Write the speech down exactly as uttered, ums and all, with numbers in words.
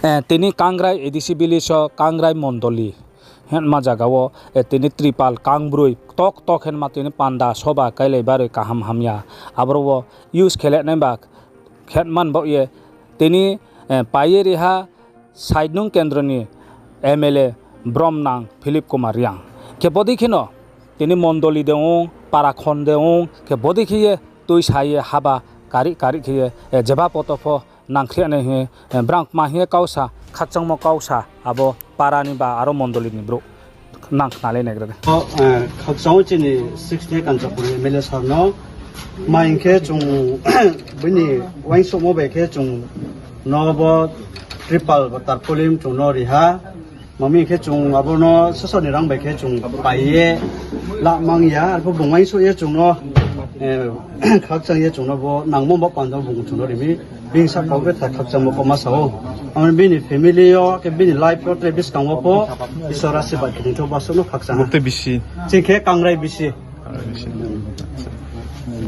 Tini Kangrai A D C village o Kangrai Mondoli hingma zaga wo, tini tripal kangbroi ktok ktok hingma tini panda soba kailai baroi kaham hamya. Aboro wo use khe le nai ba khe man baoh ye tini pai ye ri ha side nung kendro ni M L A bromnang Philip Kumar Reang. Khe bodei kheno tini mondoli de ong, para khon de ong, khe bodei khe ye tuisa ye haba karih karih khe ye, jeba poto pho nangkhri nai hing ye, brang kma hing ye kau sa, khakchangmo kau sa, abo para ni ba aro mondoli ni brouh nang khna le naigra de. Khakchang wo chini six ni Kanchanpur M L A sir no, ma hing khe chung bini uaingsouhmo bai khe chung no bo tripal ba tarpaulin chung no ri ha. Ma mi hing khe chung abo no sasa ni rang bai khe chung pai ye la mang ya, arphuh bung uaingsouh ye chung no khakchang ye chung no bo nangmo ba panda bung chung no ri mi. Bini sahka wo betha khakchangmo kauma sa ou. Ang bini family yo khe bini life yo tre buskang wo pho Isor asirbad khe ni thou basuh no khakchang ha. Chini khe Kangrai B C.